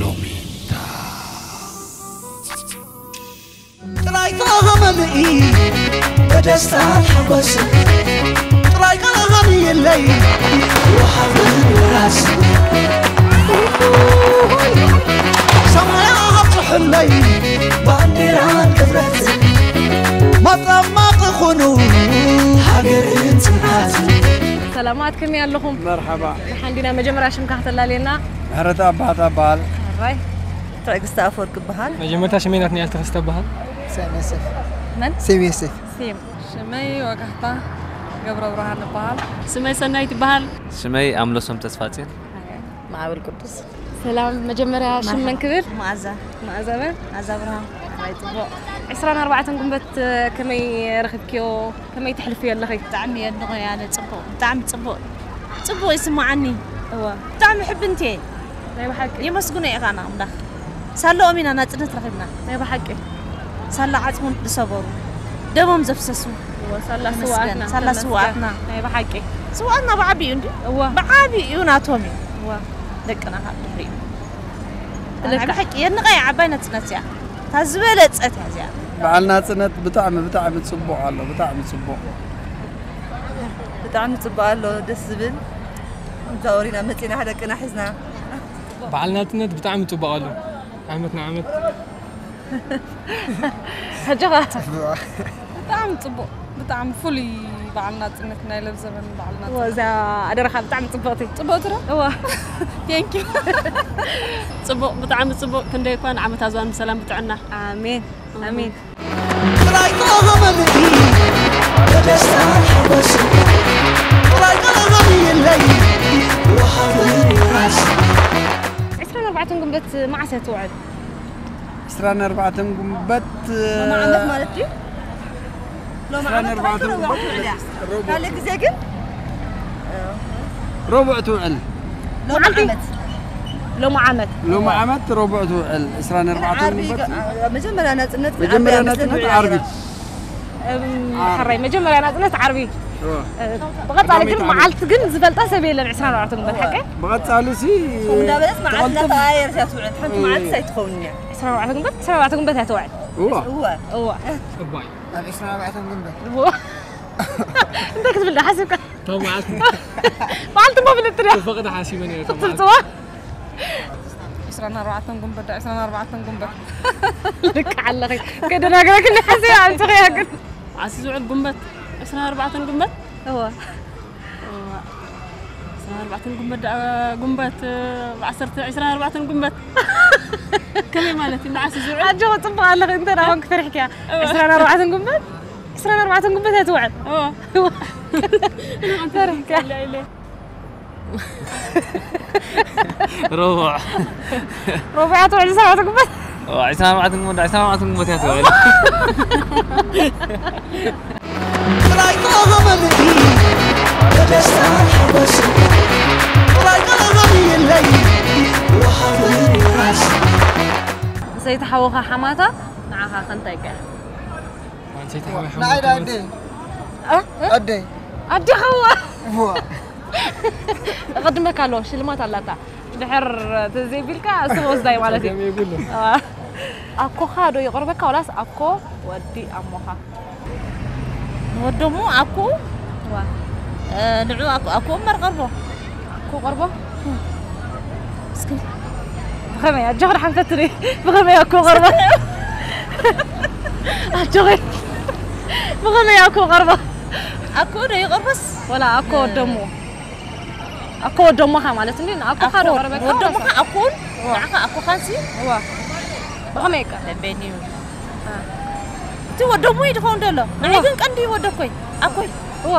ሎሚታ ጥራይ ተሃመልኢ ብደስታን ሓጎስን ጥራይ ቃልሃን የለይ ወሃብን ወራስን ሰማያ ኣብፅሑለይ ባንዴራን ክብረትን መጠማቕ ኹኑ ሃገርን ጽንዓትን። ሰላማት፣ ከመይ ኣለኹም? መርሓባ። ደሓን ዲና? መጀመርያ ሽምካ ከተላልየና። ምሕረት ኣባሃት ኣባሃል። ሕራይ። ትዕግስቲ ኣፈወርቅ ይበሃል። መጀመርታ ሽመይ ናትናኤል ተኸስተ እባሃል። መን? ሴም ዮሴፍ። ሴም። ሽመይ ወጋሕታ ገብረ ብርሃን እበሃል። ስመይ ሰናይት ይበሃል። ሽመይ ኣምለሶም ተስፋጽዮን። ማዕበል ቅዱስ። ሰላም፣ መጀመርያ ሽም መን ክብል? መዓዛ። መዓዛ መን? መዓዛ ብርሃን። ሕራይ ጽቡቕ። ዕስራን ኣርባዕተን ጉንበት ከመይ ረኺብክዮ? ከመይ ተሕልፍዮ ኣለኺ? ብጣዕሚ የድንቖ እየ ኣነ። ጽቡቕ፣ ብጣዕሚ ጽቡቕ። ጽቡቕ ይስምዓኒ። እወ። ብጣዕሚ ሕብንቲ እየ። ናይ ብሓቂ? የመስግኖ እየ ኸኣ ንኣምላኽ። ሳላኦም ኢና ናጽነት ረኺብና። ናይ ብሓቂ? ሳላ ዓጽሞም ዝሰበሩ፣ ደሞም ዘፍሰሱ። እወ፣ ሳላ ተመስገን። ስውኣትና። ሳላ ተመስገን። ስውኣትና። ናይ ብሓቂ? ስውኣትና ብዓቢኡ እንዲ? እወ። ብዓቢኡ ናቶም'ዩ። እወ። ደቅና ካብ ድሕሪኡ። ልክዕ። ናይ ብሓቂ የድንቐያ ዓባይ ናጽነት እያ። እታ ዝበለጸት እያ እዚኣ። በዓል ናጽነት ብጣዕሚ፣ ብጣዕሚ ጽቡቕ ኣሎ፣ ብጣዕሚ ጽቡቕ። ብጣዕሚ ጽቡቕ ኣሎ፣ ደስ ዝብል። እንዛወር ኢና መጺና፣ ደቅና ሒዝና። በዓል ናጽነት ብጣዕሚ ጽቡቕ ኣሎ። ዓመት ንዓመት። ሕጂ ኸ? ብጣዕሚ ጽቡቕ፣ ብጣዕሚ ፍሉይ በዓል ናጽነት፣ ናይ ለብዘበን በዓል ናጽነት። እዛ ኣደራኻ ብጣዕሚ ጽብቕቲ። ጽቡቕ ትረ? እዋ። Thank you። ጽቡቕ፣ ብጣዕሚ ጽቡቕ። ክንደይ እኳ ንዓመታ ዝዋን ብሰላም ብጥዕና። ኣሜን፣ ኣሜን። ጥራይ ቃልሃ መልኢ ብደስታ ሓጎስ ጥራይ ቃልሃ የለይ ወሃብን ወራስ ዕስራን ኣርባዕተን ጉንበት መዓስ እያ ትውዕል? ዕስራን ኣርባዕተን ጉንበት ሎሚ ዓመት ማለት ድዩ? ሎሚ ዓመት ዕስራን ኣርባዕተን ጥራይ ጉንበት ትውዕል እያ። ረቡዕ ካልእ ግዜ ግን ረቡዕ ትውዕል። ሎሚ ዓመት ሎሚ ዓመት። ሎሚ ዓመት ረቡዕ ትውዕል። ዕስራን ኣርባዕተን ዓርቢ ጉንበት መጀመርያ ናጽነት ግን መጀመርያ ዓርቢ ናጽነት መስለኒ ዓርቢ። ዓርቢ። እም፣ ሕራይ መጀመርያ ናጽነት ዓርቢ። እወ። እ፣ ብቐጻሊ ግን መዓልቲ ግን ዝፈልጣ ሰብ የለን። ዕስራን ኣርባዕተን ጉንበት ሓቀይ? ብቐጻሊ ሲ እንዳበለት መዓልቲ ትቐልጥፍ እናተቐያየረት እያ ትውዕል። ሓንቲ መዓልቲ ኣይትኸውን እያ። ዕስራን ኣርባዕተን ጉንበት፣ ዕስራን ኣርባዕተን ጉንበት እያ ትውዕል። እዋ። እወ። እዋ። እባይ ኣብ ዕስራን ኣርባዕተን ጉንበት እዋ። እንታይ ክትብል ዶ ሓሲብካ? ካብ መዓልቲ መዓልቲ እሞ ፍልጥቲ ድያ? ጽቡቕ ዶ ሓሲበ ነይረ ካብ መዓልቲ። ክትጽዋ? ዕስራን ኣርባዕተን ጉንበት ዶ ዕስራን ኣርባዕተን ጉንበት? ልክዕ ኣለኺ። ከደናግረክኒ ሓሲበ ኣምፅኺያ ግን። ዓሲ ዝውዕል ጉንበት፣ ዕስራን ኣርባዕተን ጉንበት። እዋ። ዕስራን ኣርባዕተን ጉንበት ደኣ፣ ጉንበት፣ ዓሰርተ፣ ዕስራን ኣርባዕተን ጉንበት። ከመይ ማለት እዩ? መዓስ እዩ ዝውዕል? ኣጆኺ፣ ጽቡቕ ኣለኺ። እንተ ደኣ ኮንክ ፈሪሕኪያ። ዕስራን ኣርባዕተን ጉንበት? ዕስራን ኣርባዕተን ጉንበት እያ ትውዕል። እዎ። ፈሪሕኪያ። ረቡዕ። ረቡዕ እያ ትውዕል ዕስራን ኣርባዕተን ጉንበት? እዋ፣ ዕስራን ኣርባዕተን ጉንበት፣ ዕስራን ኣርባዕተን ጉንበት እያ ትውዕል። ጥራይ ቃልሃ መልኢ ብደስታ ሓጎስ ጥራይ ቃልሃ የለይ ወሃብን ወራስ ሰይቲ ሓወኻ ሓማታ ንዓኻ ከንታይ ቀያ? ኣንሰይቲ ሓወይ ንዓይ ዳ ሓማታ ኣደይ እ? ኣደይ ኣዴኻ እዋ። እዋ እቐድመካ ኣለዎ፣ ሽልማት ኣላታ። ድሕር ተዘይቢልካ እሱ ወስዳይ ማለት እዩ። ጸገም የብሉን። እዋ። ኣኮኻ ዶ ይቐርበካ ወላስ ኣኮ ወዲ ኣሞኻ? ንወደሙ ኣኩ እዋ። እ፣ ንዑ ኣኩ ኣኩ እምበር ቀርቦ። ኣኮ ቀርቦ? እስኪ ብኸመይ ኣጆኺ ደሓን ፈትኒ። ብኸመይ ኣኮ ቀርቦ? ኣጆኺ ብኸመይ ኣኮ ቀርቦ? ኣኩ ዶ ይቐርቦስ? ወላ ኣኮ ወደሙ? ኣኮ ወደሞኻ ማለት እንዲ ንኣኮኻ ዶ ቀርበካ? ወደሙኻ ኣኩን ንዓኻ ኣኩኻንሲ እዋ። ብኸመይ እካ? ለቤኒ እዩ። እቲ ወደሙ እዩ ዝኸውን ዘሎ። ንዓይ ግን ቀንዲ ወደኮይ ኣኮይ እዋ።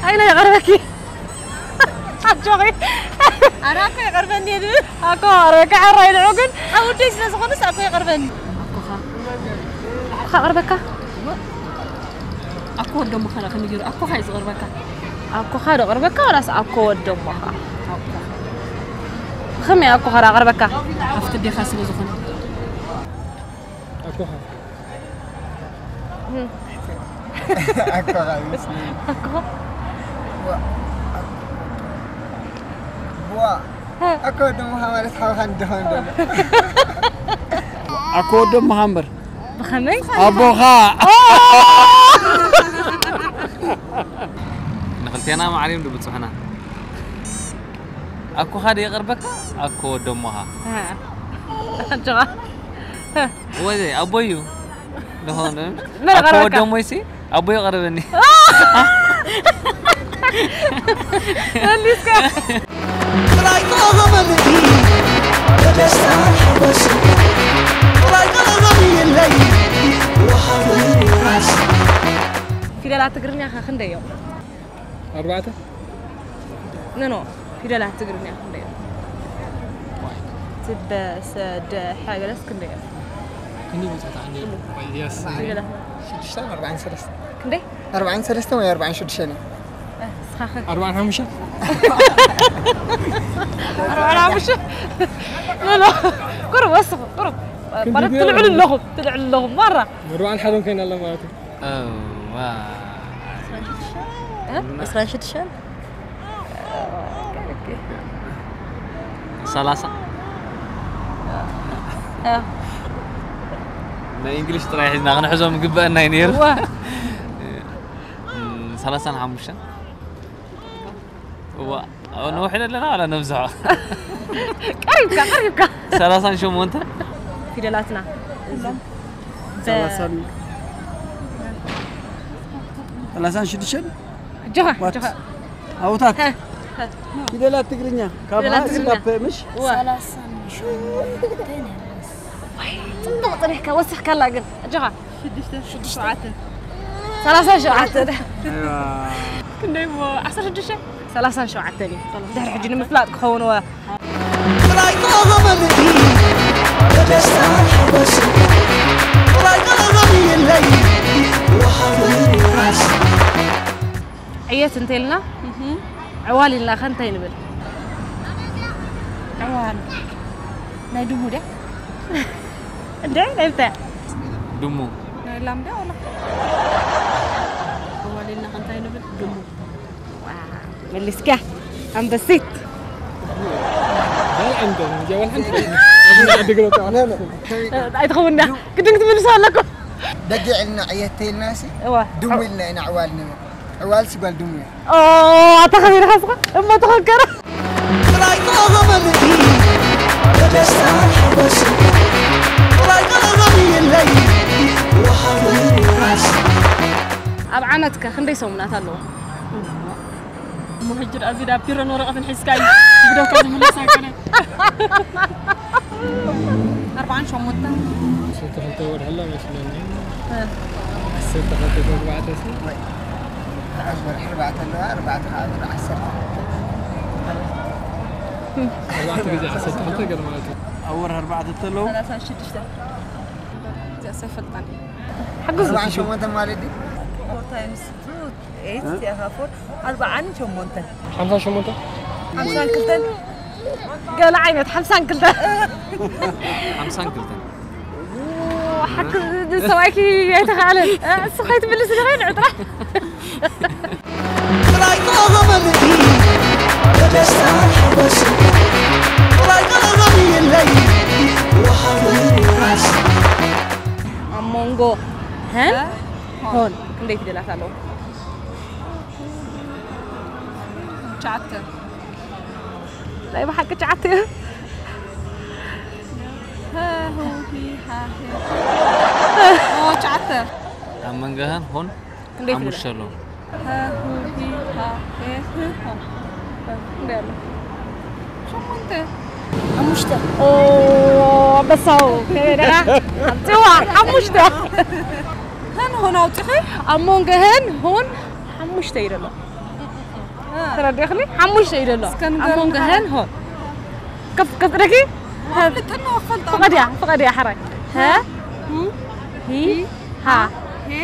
ኣይነ ይቐርበኪ። ኣጆኺ። ኣነ ኣኮ ይቐርበኒ እየ ዝብል። ኣኮ ቀርበካ ሕራይ ንዑ ግን ሓወደይ ስለ ዝኾነስ ኣኮ ይቐርበኒ። ኣኮኻ ቀርበካ? ኣኮ ወደሞኻ ዳ ከመይ ገይሩ ኣኮኻ እዩ ዝቐርበካ? ኣኮኻ ዶ ቀርበካ ወላስ ኣኮ ወደሞኻ? ከመይ ኣኮኻ ዳ ቀርበካ? ሓፍቲ ኣዴኻ ስለ ዝኾነ። ኣኮኻ ኣኮኻ ይመስለኒ ኣኮኻ? ዋ- ዋ፣ ኣኮ ወዶምኻ ማለት ሓውኻ እንደኾን ዶ? ኣኮ ወዶምኻ እምበር ብኸመይ ኣቦኻ። ንክልቴና ማዕሪም ድብፅሑና። ኣኮኻ ዶ የቕርበካ? ኣኮ ወዶሞኻ። ጆኻ ወደ ኣቦዩ ዝኾነ መን ኣኮ ቀረበካ? ወዶሞይሲ ኣቦዩ ቀረበኒ። መሊስካ ጥራይ ተቐበልኒ ብደስታ ሓጎስ ጥራይ ቀረበልየለይ ወሃበኒ ራስ ፊደላት ትግርኛ ከ ክንደይ እዮም? ኣርባዕተ ኖ ኖ ፊደላት ትግርኛ ክንደይ እዮም? ትበሰደሐ ገለስ ክንደይ እዮም? ክንደይ መፅሓት ዓንዲ የስ ፊደላት ሽዱሽተን ኣርባዕን ሰለስተ ክንደይ? ኣርባዕን ሰለስተ ወይ ኣርባዕን ሽዱሽተን እዮም። እስኻ ከ ኣርባዕን ሓሙሽተን ኣርባዕን ሓሙሽተ ኖ ኖ ቁሩብ ወስኹ ቁሩብ ማለት ትልዕሉ ኣለኹም ትልዕሉ ኣለኹም ማራ ኣርባዕን ሓደን ኮይና ኣላ ማለት እዩ እዋ ዕስራን ሽዱሽተን ሰላሳ ናይ እንግሊሽ ጥራይ ሒዝና ክንሕዞም ግበአና እዩ ነይሩ። ዋ እም፣ ሰላሳን ሓሙሽተን እዋ ኣብ ነውሕ ኣለና ዋላ ነብዝሖ ቀሪብካ ቀሪብካ ሰላሳን ሸሞንተ ፊደላትና ሰላሳን ሰላሳን ሽዱሽተን ጆኻ ዋት ጆኻ ኣውታት ሀ፣ ሀ። ፊደላት ትግርኛ ካብ ፊደላት ሀ ትግርኛ። እስካብ ፐ ምሽ ዋ ሰላሳን ሸሞንተን ጽቡቕ ጽኒሕካ ወሲኽካላ ግን ጆኻ ሽዱሽተ ሸውዓተ ሰላሳን ሸውዓተ ኣይዋ ክንደይ እሞ ዓሰርተ ሽዱሽተ ሰላሳን ሸውዓተን እዩ ድሕሪ ሕጂ ንምፍላጥ ክኸውን ወ ጥራይ ተቐበልኒ ብደስታ ሓጎስ ጥራይ ቀረበልየለይ ወሃበኒ ራስ ዕየት እንተኢልና ዕዋል ኢልና ከ እንታይ ንብል? ዕዋል ናይ ድሙ ድያ እንደ ናይ እንታይ ድሙ ናይ ላም ድያ ወላ ዕዋል ኢልና ከንታይ ንብል ድሙ መሊስካ ኣንበሲት ዛል ዓንደ ጀዋል ሓንቲ ኣብዚ ዓዲ ግበታ ኣይትኸውንዳ ግድን ክትምልሶ ኣለኩም በጊዕ ኢልና ዕየት ተይልና ሲ እዋ ድሙ ኢልና ኢና ዕዋል ንብል። ዕዋል ሲ ጓል ድሙ እያ። ኣታ ከመይ ኢልካ ስኻ እሞ ተኸከረ ጥራይ ተቐበልኒ ብደስታ ሓጎስ ጥራይ ቀረበልየለይ ወሃበኒ ራስ ኣብ ዓመትከ ክንደይ ሰሙናት ኣለዎ? እሞ ሕጂ ደኣ እዚ ዳብ ቢሮን ወረቐትን ሒዝካ እዩ ብደውካ ዝምለስ ኣይኮነ ኣርባዓን ሸሞንተን ዓሰርተ ክልተ ወርሒ ኣሎ መስለኒ ዓሰርተ ክልተ ተግባዕተ ሲ ኣርባዕተ ኣለዋ ኣርባዕተ ከዓ ዓሰርተ ኣርባዕተ ግዜ ዓሰርተ ክልተ ገለ ማለት እዩ ኣብ ወርሒ ኣርባዕተ ተለዉ ሰላሳን ሽዱሽተ እዚኣ ሰይፈልጣን ሓግዙ ኣርባዓን ሸሞንተን ማለት ድዩ? ፎር ታይምስ ቱ ኤይት ሲኣኻ ፎር ኣርባዓን ሸሞንተን ሓምሳ ሸሞንተ ሓምሳን ክልተን ገለ ዓይነት ሓምሳን ክልተ ሓምሳን ክልተን ሓቂ ሰብኣይኪ ኣይተኻእለን እሱ ከይትምልስ ንኸይድ ዕጥራ ጥራይ ተቐበልኒ ብደስታ ሓጎስ ጥራይ ቀረበልየለይ ወሃበኒ ራስ ኣብ መንጎ ሀን ሆን ክንደይ ፊደላት ኣለዎ? ትሽዓተ ናይ ብሓቂ ትሽዓተ እዩ ሃ፣ ሁ፣ ሂ፣ ሃ፣ ሄ። ኦ፣ ትሽዓተ ኣብ መንገኸን ሆን ክንደይ ሓሙሽተ ፊደላት? ኣለዉ። ሃ፣ ሁ፣ ሂ፣ ሃ፣ ሄ፣ ህ፣ ሆ። ክንደይ ኣሎ? ሸሞንተ። ሓሙሽተ ኦ ኣንበሳው ከመይ ደኻ ኣምፅዋ ሓሙሽተ ሃን ሆን ኣውፅኺ? ኣብ መንጎ ሀን ሆን ሓሙሽተ እዩ ዘሎ ተረዲእኽኒ ሓሙሽተ እዩ ዘሎ እስከ ንገሩኒ ኣብ መንጎ ሓራይ። ሀን ሆን ከፍ ከፍ ደኪ ኣፍልጥና ኣፈልጣ ፍቐድያ ፍቐድያ ሓራይ ሀ ሂ ሃ ሄ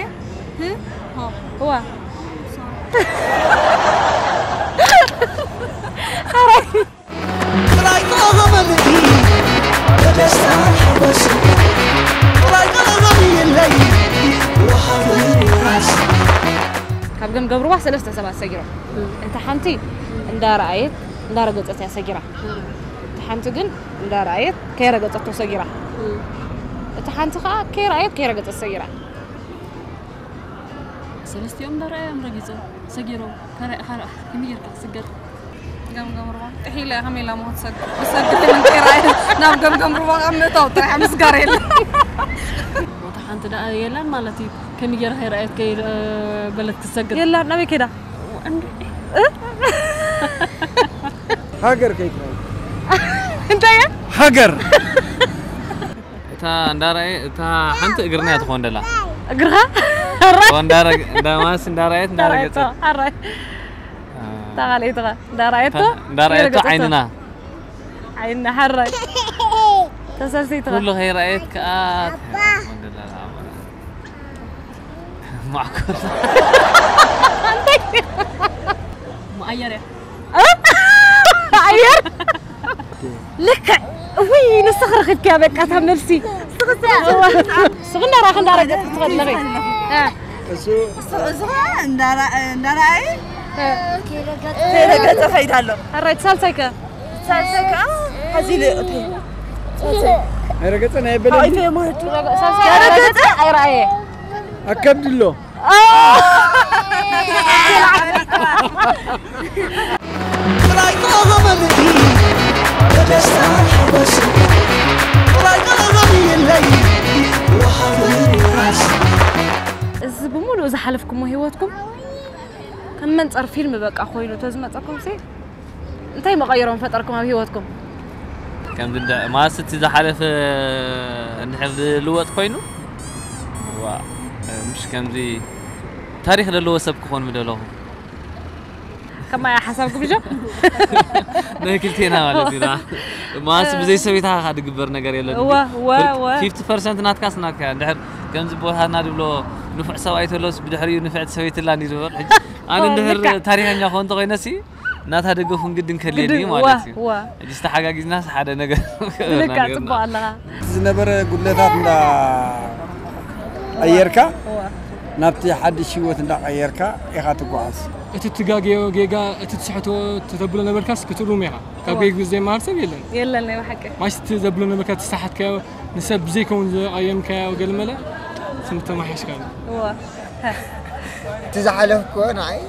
ህ ሆ እዋ ሓራይ ጥራይ ተቐበልኒ ብደስታ ሓጎስ ጥራይ ቀረበልየለይ ወሃበኒ ራስ ካብ ገምገብርዋ ሰለስተ ሰባት ሰጊሮም እታ ሓንቲ እንዳረኣየት እንዳረገጸት እያ ሰጊራ። እታ ሓንቲ ግን እንዳረኣየት ከይረገጸቶ ሰጊራ። እታ ሓንቲ ከኣ ከይረኣየት ከይረገጸት ሰጊራ። ሰለስቲኦም እንዳረኣዮም ረጊጾም ሰጊሮም። ከመይ ጌርካ ክስገር? ገምገም ሩባ ጥሒለ ከመይ ኢላ ሞ ክትሰግር? ብሰግር ከመይ ኢላ ናብ ገምገም ሩባ ካብ ምእታው ጥራሕ ምስጋር የለን። ቦታ ሓንቲ ደኣ የላን ማለት እዩ። ከመይ ጌራ ከይረኣየት ከይበለት ክትሰግር? የላን፣ ናበይ ከይዳ? ሃገር ከይትረው እንታይ እያ? ሃገር እታ እንዳራየ እታ ሓንቲ እግርና እያ ትኾን ደላ እግርኻ እንዳማስ እንዳራየት እንዳረገጸ ሓራይ እታ ካልኣይትኻ እንዳራየቶ እንዳራየቶ ዓይንና ዓይንና ሓራይ ተሰልሲትኻ ኩሉ ከይረኣየት ከኣ ማዕኮር መኣየር እያ ኣየር ልክዕ እውይ ንስኺ ረኺብክያ በቃ እታ መልሲ ስኽንዳራ ክንዳረገ ትኸለኺ እሱ እሱ ኸ እንዳረኣየ ከይረገጸ ከይዳ ኣሎ ኣራይ ሳልሳይ ከ ሳልሳይ ከ ሓዚ ልእቲ ኣይረገጸን ኣየበለን ይፈ ማለት ሳልሳይ ኣይረኣየ ኣከብድሎ ጥራይ ተቐበልኒ በደስታ ሓጎስ ጥራይ ተቐበልየለይ ወሃብን ራስ እዚ ብምሉእ ዝሓለፍኩሞ ህይወትኩም ከም መንፀር ፊልም በቃ ኮይኑ ተዝመፀኩም ሲ እንታይ መቐየሮም ፈጠርኩም ኣብ ህይወትኩም ከምዚ እንደ ማስ እቲ ዝሓለፈ እንድሕር ዝልወጥ ኮይኑ ዋ ምሽ ከምዚ ታሪክ ዘለዎ ሰብ ክኾን ምደለኹ ከማያ ሓሳብኩም ጆ ናይ ክልቴና ማለት እዩ ማስ ብዘይ ሰበይታ ካ ድግበር ነገር የለን ዋ ዋ ዋ ፊፍቲ ፐርሰንት ናትካስ ናትካ እንድሕር ከምዚ ቦታትና ድብሎ ንፉዕ ሰብኣይ ተሎስ ብድሕሪኡ ንፍዕቲ ሰበይትላ እንዲ ዝበር ሕጂ ኣነ እንድሕር ታሪኸኛ ክኾን ተኮይነሲ እናታ ደገፉን ግድን ከድልየኒ ማለት እዩ ሕጂ ዝተሓጋጊዝናስ ሓደ ነገር ልክዕ ፅቡቅ ኣለኻ ዝነበረ ጉድለታት እንዳ ቀየርካ ናብቲ ሓድሽ ህይወት እንዳ ቀየርካ ኢኻ ትጓዓዝ እቲ ትጋገዮ ጌጋ እቲ ትስሕቶ ተተብሎ ነበርካስ ክትእሉም ኢኻ ካብ ጌግ ዘይመሃር ሰብ የለን የለን ናይ ብሓቂ ማሽ እቲ ዘብሎ ነበርካ ትሰሓትካዮ ንሰብ ብዘይከውን ዝቐየምካዮ ገልመለ ስምተማሓሽካ እዋ እቲ ዝሓለፍክዎ ንዓይ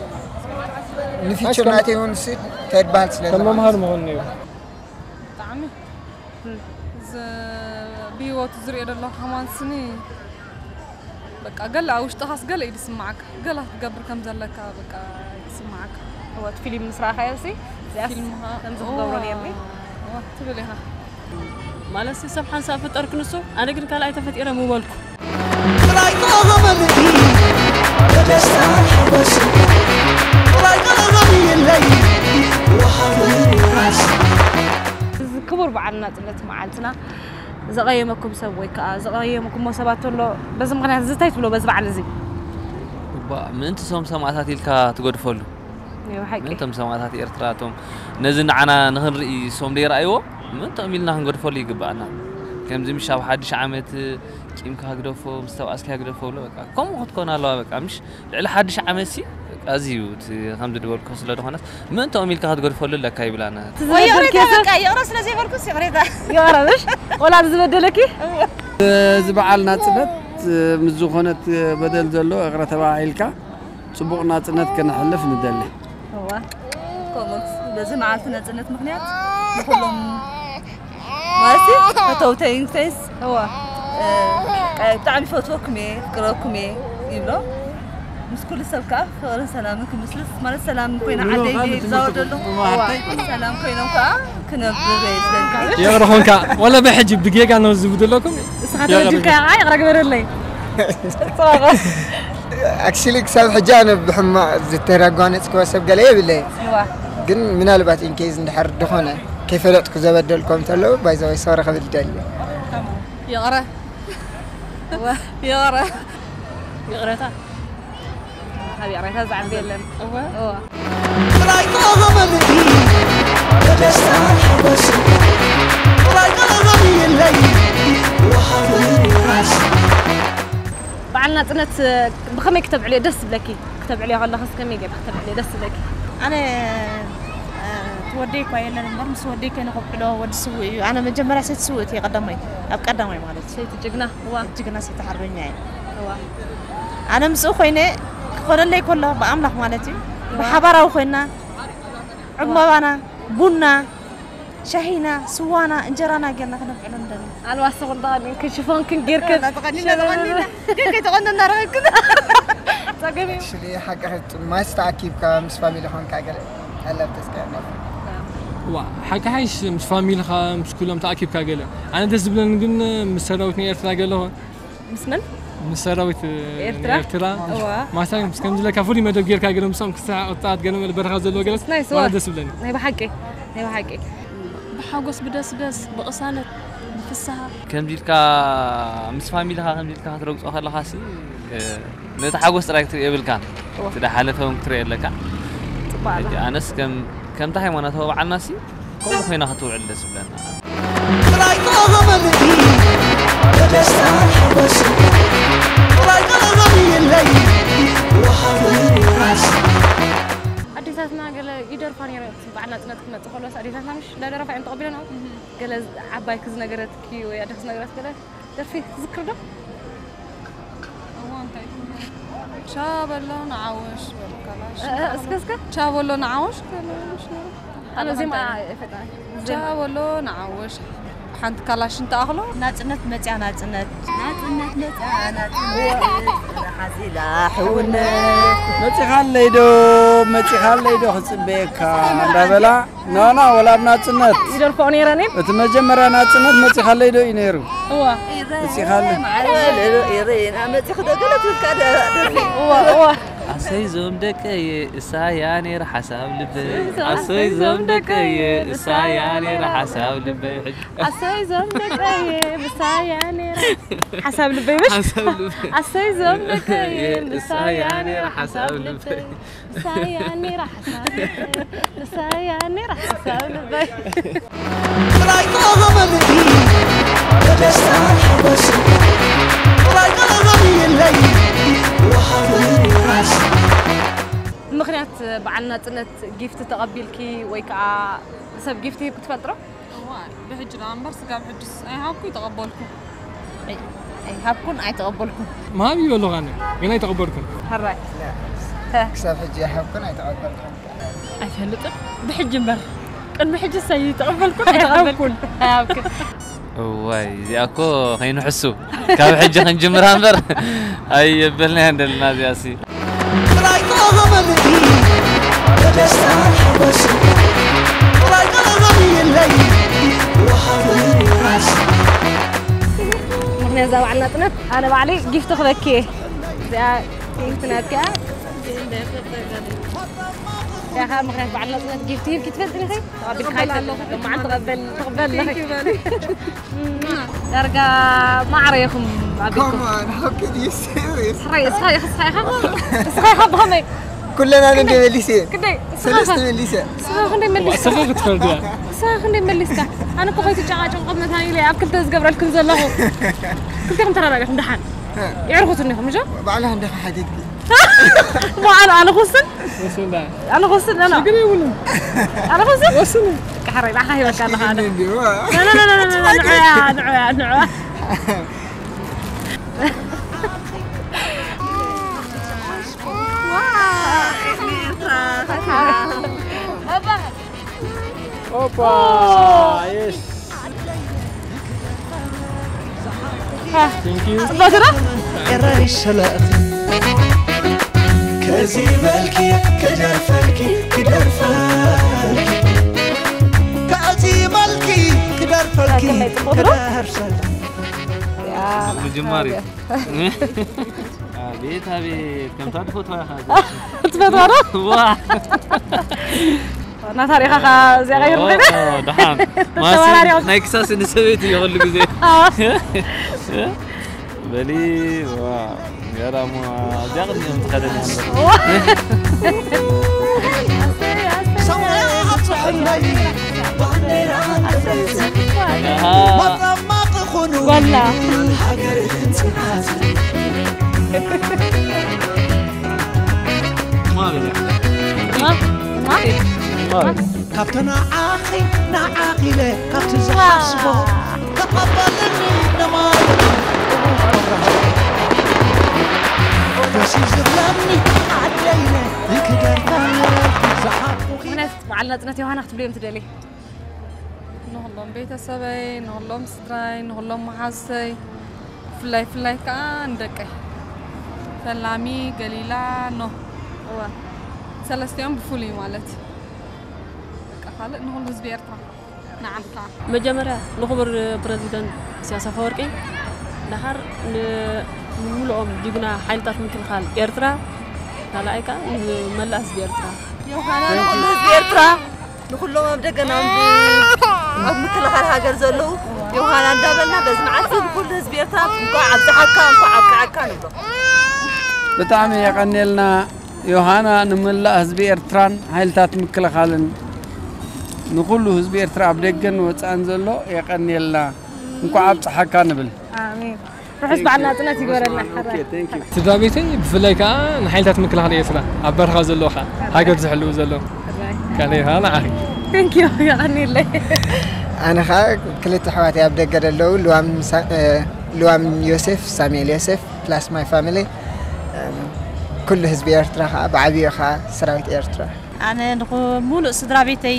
ንፊቸር ናተይ እውን ሲ ተድበሃል ስለ ከም መምሃር ምኾን ነይሩ ብጣዕሚ ብህይወቱ ዝሪኦ ዘለኹ ከማን ስኒ በቃ ገለ ኣብ ውሽጥኻስ ገለ እዩ ዝስማዓካ ገለ ክትገብር ከም ዘለካ በቃ ይስማዓካ ወት ፊልም ምስ ረኣኻዮ ሲ እዚኣስ ፊልምኻ ከምዚ ክገብሮ ነይርኒ ትብል ኢኻ ማለት ሰብ ሓንሳብ ፈጠርክ ንሱ ኣነ ግን ካልኣይ ተፈጢረ ምበልኩ ጥራይ ተቐበልኒ በደስታ ሓጎስ ጥራይ ተቐበልየለይ ወሃብን ራስ እዚ ክቡር በዓል ናፅነት መዓልትና ዘቐየመኩም ሰብ ወይ ከዓ ዘቐየምኩሞ ሰባት ተሎ በዚ ምክንያት እዚ እንታይ ትብሎ በዚ በዓል እዚ ምእንቲ ሶም ሰማእታት ኢልካ ትገድፈሉ ሓቂ ምእንቶም ሰማእታት ኤርትራ እቶም ነዚ ንዓና ንክንርኢ ሶም ዘይረኣይዎ ምእንቶም ኢልና ክንገድፈሉ ይግባኣና ከምዚ ምሽ ኣብ ሓድሽ ዓመት ቂምካ ግደፎ ምስ ተባኣስካ ግደፎ ብሎ በቃ ከምኡ ክትኮን ኣለዋ በቃ ምሽ ልዕሊ ሓድሽ ዓመት ሲ ኣዝዩ ከምዚ ድበልኩ ስለ ዝኾነስ ምእንቶም ኢልካ ክትገድፈሉ ኣለካ ይብላና ይቕረ ስለ ዘይበልኩስ ይቕሬታ ይቕረ ምሽ ቆላ ዝበደለኪ እዚ በዓል ናፅነት ምስ ዝኾነት በደል ዘሎ እቕረ ተባኢልካ ፅቡቕ ናፅነት ከነሕልፍ ንደሊ ከምኡስ በዚ መዓልቲ ነፅነት ምክንያት ንኩሎም ማለት ፈተውተይንተይስ ብጣዕሚ ፈትወኩም እየ ፍቅረኩም እየ ይብሎ ምስ ኩሉ ሰብ ከዓ ፍቅርን ሰላምን ክምስልስ ማለት ሰላም ኮይና ዓደይ ዛወደሉ ሰላም ኮይኖም ከዓ ክነብር የቕረኹም ከዓ ወላ ብሕጂ ብጌጋ ነው ዝቡ ዘለኩም ንስኻ ተበዲልካ ከዓ ይቕረ ግበረለይ ኣክሽሊ ክሳብ ሕጂ ኣነ ብሕማቕ ዝተረጓነፅክዎ ሰብ ገለ የብለይ ግን ምናልባት ኢንኬዝ እንድሕር ድኾነ ከይፈለጥኩ ዘበደልኩም እንተለዉ ባይዘወይ ሶሪ ክብል ይደሊ ይቕረ ይቕረ ይቕረታ ካብ ይቕሬታ ዝዓቢ የለን እወ ጥራይ ተቐበልኒ በደስታ ሓጎስ ጥራይ ተቐበልየለይ ወሃብን ራስ በዓል ናፅነት ብኸመይ ክተብዕልዮ ደስ ዝብለኪ ክተብዕልዮ ከለኽስ ከመይ ጌርካ ክተብዕልዮ ደስ ዝብለኪ ኣነ እቲ ወደይ እኳ የለን እምበር፣ ምስ ወደይ ከይነ ከብዕሎ፣ ወዲ ስውእ እዩ። ኣነ መጀመርያ ሰይቲ ስውእቲ እየ፣ ቀዳማይ፣ ኣብ ቀዳማይ ማለት እዩ። ሰይቲ ጅግና፣ እዋ። ጅግና ሰይቲ ሓርበኛ እየ። እዋ። ኣነ ምስኡ ኮይነ ክኾነለይ ከሎ፣ ብኣምላኽ ማለት እዩ፣ ብሓባራዊ ኮይና፣ ዕምባባና፣ ቡና፣ ሻሂና፣ ስዋና፣ እንጀራና ጌርና ክነብዕሎ ንደሊ። ኣልባስ ተቆንጣኒ፣ ክሽፎን ክንጌርክን። ተቆኒና፣ ተቆኒና። ግን ከይተቆነና ረኺብክን። ጸገም እዩ። ሽሊ ሓቂ ማስ ተኣኪብካ ምስ ፋሚሊ ኾንካ ገለ ኣላብ ተስካ ዋ፣ ሓቂ ሓይሽ ምስ ፋሚልኻ፣ ምስ ኩሎም ተኣኪብካ ገለ። ኣነ ደስ ዝብለኒ ግን ምስ ሰራዊት ናይ ኤርትራ ገለ ኾን። ምስ መን? ምስ ሰራዊት ኤርትራ? ኤርትራ። እዋ። ማሳይ ምስ ከምዚ ለካ ፍሉይ መደብ ጌርካ ገለ ምሶም ክስሓቕ፣ ክጻወት ገለ መለ በረኻ ዘለዎ ገለስ ናይ ስዋ። ዋላ ደስ ዝብለኒ። ናይ ብሓቂ፣ ናይ ብሓቂ። ብሓጎስ፣ ብደስደስ፣ ብቕሳነት፣ ብፍስሃ። ከምዚ ኢልካ ምስ ፋሚልኻ ከምዚ ኢልካ ክትረግጾ ከለኻሲ፣ እ፣ ነቲ ሓጎስ ጥራይ ክትርኢ የብልካን። እዋ። እቲ ዝሓለፈ እውን ክትርኢ ኣለካ። ጽቡቕ ኣላ። ሕጂ ኣነስ ከም፣ ከምቲ ሃይማኖታዊ በዓልናሲ ከምኡ ኮይና ክትውዕል ደስ ዝብለና። ጥራይ ተቐበልኒ ብደስታ ሓጎስ፣ ጥራይ ተቐበልኒ የለይ ወሃብን ራስ። ኣዴታትና ገለ ይደርፋ ነይረ፣ በዓል ናጽነት ክመጽእ ከሎስ ኣዴታትና ምሽ እንዳደረፋ እዮም ተቐቢለና። ገለ ዓባይኪ ዝነገረትኪ ወይ ኣደኪ ዝነገረት ገለ ደርፊ ትዝክሪ ዶ? እዋ፣ እንታይ ትብሎ? ቻበሎ ንዓወሽ በሉ ካላሽ። እ፣ እ፣ እስከ፣ እስከ። ቻበሎ ንዓወሽ ካላሽ። ኣነ ዜማ ኣይፈልጥን። ቻበሎ ንዓወሽ ሓንቲ ካላሽ እንተኣኽሎ። ናጽነት መጽያ፣ ናጽነት። ናጽነት መጽያ፣ ናጽነት። ሓሲላ ሕውነት። መጺኻለይ ዶ፣ መጺኻለይ ዶ ክጽበየካ እንዳበላ። ኖ፣ ኖ፣ ወላ ኣብ ናጽነት። ይደርፍኦ ነይረን እየን? እቲ መጀመርያ ናጽነት መጺኻለይ ዶ እዩ ነይሩ? እዋ። መጺኻለይ። ማዕረ በለ፣ ዶ፣ ኢሬና፣ መጺኺ ዶ ገለ ትብል ከኣ ደ-፣ ደርፊ። እዋ፣ እዋ። ኣሰይ ዞም ደቀየ፣ እሳያ ነይራ ሓሳብ ልበይ። ኣሰይ ዞም ደቀየ፣ እሳያ ነይራ ሓሳብ ልበይ። ሕጂ ኣሰይ ዞም ደቀየ፣ ምሳያ ነይራ ሓሳብ ልበይ በል። ሓሳብ ልበይ። ኣሰይ ዞም ደቀየ፣ ምሳያ ነይራ ሓሳብ ልበይ። ምሳያ ነይራ ሓሳብ ልበይ። ምሳያ ነይራ ሓሳብ ልበይ። ጥራይ ተቐበልኒ ብደስታ ሓጎስ፣ ጥራይ ተቐበልኒ የለይ ወሃብን ራስ። ምኽንያት በዓል ናጽነት ጊፍት ተቐቢልኪ ወይ ከዓ ሰብ ጊፍት ሂብኪ ትፈልጢ ዶ? እዋ፣ ብሕጂ ደኣ እምበር ስጋብ ሕጅስ ኣይሃብኩ ይተቐበልኩ። ኣይ-፣ ኣይሃብኩን ኣይተቐበልኩን። መሃብ ይበሉኻ ኣነ፣ ግን ኣይተቐበልኩን። ሕራይ። ተ- ክሳብ ሕጂ ኣይሃብኩን ኣይተቐበልኩን። ኣይፈልጥን። ብሕጂ እምበር። ቅድሚ ሕጅስ ኣይተቐበልኩን፣ ኣይሃብኩን። ኣይሃብኩን። እዋይ፣ እዚኣ እኮ ከይንሕሱ። ካብ ሕጂ ክንጅምራ እምበር። ኣየበልናያን ደለና እዚኣሲ። ጥራይ ተቐበልኒ ብደስታ ሓጎስ፣ ጥራይ ተቐበልኒ የለይ ወሃብን ራስ። ምኽንያት እዛ በዓል ናጽነት ኣነ ባዕለይ ጊፍት ክበኪ እየ። እዚኣ ጊፍት ናትኪ እያ። እዚኣ ኸዓ ምኽንያት በዓል ናጽነት ጊፍት ሂብኪ ትፈልጢ ዲኺ? ተቐቢልካ ኣይትፈልጢ? ሎማዓንቲ ተቐበል-፣ ተቐበል ኣለኺ። ዳርጋ ማዕረ ኢኹም ኣቢኩም። Come on, how could you say this? ሕራይ፣ እስኻ ኢኻ፣ እስኻ ኢኻ? እስኻ ኢኻ ብኸመይ? ኩለን ኣነ እንደ መሊሰ እየ። ክንደይ? እስኻ ሰለስተ ኢኻ? መሊሰ። እስኻ ክንደይ መሊስካ? እስኻ ክትፈርድ እያ። እስኻ ክንደይ መሊስካ? ኣነ እኮ ከይትጨቃጨቁ መታን ኢለ ኣብ ክልተ ዝገብረልኩም ዘለኹ። ክልቴኹም ተረዳዲኹም ደሓን። የዕርኹትኒ ኢኹም፣ እጆ? ባዕልኻ እንዲኻ ሓቲትኪ። ሞ ኣነ፣ ኣነ ክውስን? ወስን ዳ። ኣነ ክውስን፣ ኖ፣ ኖ። ችግር የብሉም። ኣነ ክውስን? ወስኑ። ቃሕረይ፣ ንዓኻ ሂበካ ኣለኻ ኣነ። እንዲሁ። ኖ፣ ኖ፣ ኖ፣ ኖ፣ ኖ፣ ንዑያ፣ ንዑያ፣ ንዑያ። ኦፓ፣ የስ። Thank you። ጽቡቅ ስራሕ። ኤረይ ሰለእቲ ከዚ መልኪ ክደርፈልኪ፣ ክደርፈልኪ። ከዚ መልኪ ክደርፈልኪ፣ ከመይ ጽቡቅ ስራሕ። ክደርፈልኪ። ያ፣ ምጅማር እዩ። ኣቤት፣ ኣቤት፣ ከምታ ትፈትዋ ኢኻ። ትፈትዋ ዶ? ዋ። ናታ ሪኢኻ ኸ እዚኣ ቀይር ኦ፣ ኮይና? ደሓን። ማሲ ተወራሪቑ። ናይ ክሳስ ንሰበይቲ እዩ ኩሉ ግዜ። ኣዎ። በሊ፣ ዋ፣ ገራሙ፣ እዚኣ ቅድሚኦም ትኸደን እያ። ዋ። ሰማይ ኣብፅሐለይ፣ ባንዴራ ኣሃ። መጠማቕ ኹኑ፣ ዋላ። ሃገርን ፅንዓትን። ማሪ። ማ-፣ ማ-፣ ማሪ። ካብቲ ንዓኺ ንዓኺ ኢለ ካብቲ ዝሓስቦ ተቐበልኒ ንማለት ደስ እዩ ዝብለኒ ዓደይነ እንክደርፈ ዝሓቁኺ ምኽንያት በዓል ናጽነት ዮሃና ክትብልዮም ትደሊ? ንኹሎም ቤተሰበይ፣ ንኹሎም ስድራይ፣ ንኹሎም መሓዙተይ፣ ብፍላይ ፍላይ ከዓ ንደቀይ ፈላሚ፣ ገሊላ፣ ኖህ። እዋ፣ ሰለስቲኦም ብፍሉይ ማለት በቃ ካልእ ንኹሉ ህዝቢ ኤርትራ ንዓኻ። መጀመርያ ንኽቡር ፕረዚደንት ኢሳያስ ኣፈወርቂ፣ ደሓር ንምሉኦም ጅግና ሓይልታት ምክልኻል ኤርትራ፣ ካልኣይ ከዓ ንመላእ ህዝቢ ኤርትራ። ዮሃና ንኹሉ ህዝቢ ኤርትራ፣ ንኹሎም ኣብ ደገና ኣብ ምክልኻል ሃገር ዘለዉ ዮሃና እንዳበልና በዚ መዓልቲ ንኹሉ ህዝቢ ኤርትራ እንኳዕ ኣብዝሓካ እንኳዕ ኣብቅዓካ ንብሎ። ብጣዕሚ የቐንየልና ዮሃና፣ ንመላእ ህዝቢ ኤርትራን ሓይልታት ምክልኻልን ንኹሉ ህዝቢ ኤርትራ ኣብ ደገን ወፃእን ዘሎ የቐንየልና። እንኳዕ ኣብፀሓካ ንብል። ኣሜን። ርሑስ በዓል ናጽነት ይግበረልና። ስድራ ቤተይ ብፍላይ ከዓ ንሓይልታት ምክልኻል ኤርትራ ኣብ በረኻ ዘለዉ ከዓ ሃገር ዝሕልዉ ዘለዉ ካልእ ከዓ ንዓኺ። Thank you። የቐንየለይ። ኣነ ከዓ ክልተ ኣሕዋተይ ኣብ ደገ ዘለዉ ልዋም ሳ- እ፣ ልዋም ዮሴፍ፣ ሳሙኤል ዮሴፍ plus my family፣ እም፣ ኩሉ ህዝቢ ኤርትራ ከዓ ብዓብዩ ከዓ ሰራዊት ኤርትራ። ኣነ ንሙሉእ ስድራ ቤተይ፣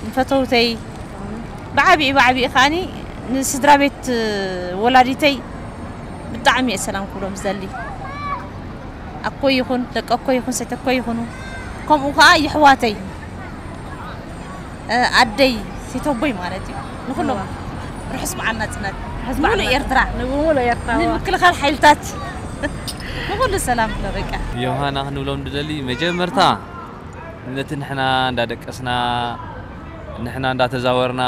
ንፈተውተይ፣ ብዓቢኡ ብዓቢኡ ከዓኒ ንስድራ ቤት ወላዲተይ ብጣዕሚ እየ ሰላም ክብሎም ዝደሊ። ኣኮይ ይኹን ደቂ ኣኮይ ይኹን ሰይተኮይ ይኹኑ፣ ከምኡ ከዓ የሕዋተይ፣ ኣደይ፣ ሰይተቦይ ማለት እዩ። ንኹሎም ርሑስ በዓል ናጽነት። ንሙሉእ ኤርትራ። ንሙሉእ ኤርትራ። ንምክልኻል ሓይልታት። ንኹሉ ሰላም ክብሎ በቃ። ዮሃና ክንብሎም ንደሊ መጀመርታ ነቲ ንሕና እንዳደቀስና ንሕና እንዳተዛወርና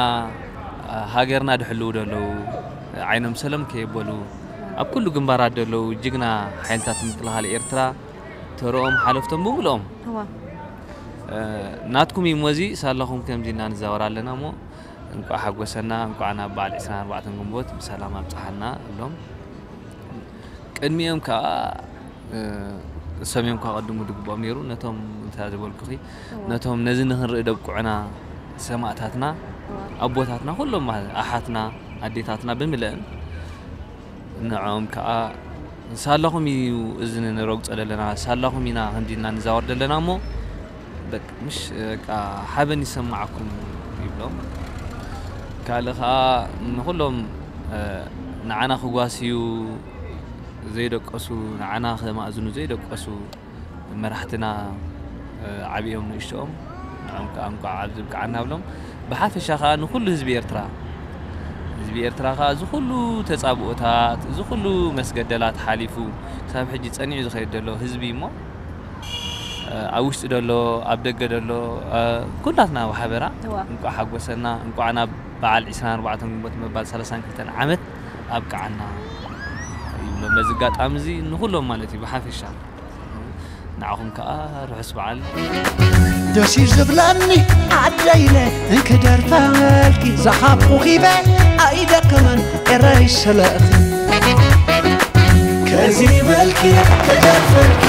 ሃገርና ድሕልው ደለዉ ዓይኖም ሰለም ከየበሉ ኣብ ኩሉ ግንባራት ደለዉ ጅግና ሓይልታት ምክልኻል ኤርትራ ተረኦም ሓለፍቶም ብምልኦም ናትኩም እዩ እሞ እዚ ሳላኹም ከምዚ እና ንዛወር ኣለና እሞ እንቋዕ ሓጎሰና እንቋዕ ናብ በዓል ዕስራን ኣርባዕተን ግንቦት ብሰላም ኣብጽሓና እብሎም። ቅድሚኦም ከዓ እሶም እዮም ከቐድሙ ድግብኦም ነይሩ ነቶም እንተ ዝበልኩኺ ነቶም ነዚ ንክንርኢ ደብቅዑና ሰማእታትና ኣቦታትና ኩሎም ኣሓትና ኣዴታትና ብምልአን ንዕኦም ከዓ ሳላኹም እዩ እዚ ንረግፆ ዘለና ሳላኹም ኢና ከምዚ ኢልና ንዛወር ዘለና እሞ በቃ ምሽ በቃ ሓበን ይሰማዓኩም ይብሎም ካልእ ከዓ ንኩሎም ንዓና ክጓስዩ ዘይደቀሱ ንዓና ከማእዝኑ ዘይደቀሱ መራሕትና ዓብኦም ንእሽትኦም ንዕኦም ከዓ እንኳዕ ኣብዚ ብቅዓና ብሎም ብሓፈሻ ከዓ ንኩሉ ህዝቢ ኤርትራ ህዝቢ ኤርትራ ከዓ እዚ ኩሉ ተፃብኦታት እዚ ኩሉ መስገደላት ሓሊፉ ክሳብ ሕጂ ፀኒዑ ዝኸይድ ዘሎ ህዝቢ እሞ ኣብ ውሽጢ ደሎ ኣብ ደገ ደሎ ኩላትና ብሓበራ እንቋዕ ሓጎሰና እንቋዕ ናብ በዓል ዕስራን ኣርባዕተን ግንቦት መባል ሰላሳን ክልተን ዓመት ኣብቅዓና ይብሎ በዚ ኣጋጣሚ እዚ ንኩሎም ማለት እዩ ብሓፈሻ ንዓኹም ከዓ ርሑስ በዓል ደስ እዩ ዝብለኒ ዓደይነ እንክደርፈልኪ ዝሓብኩኺበ ኣይደክምን ኤረይ ስለእኺ ከዚ በልኪ ክደርፈልኪ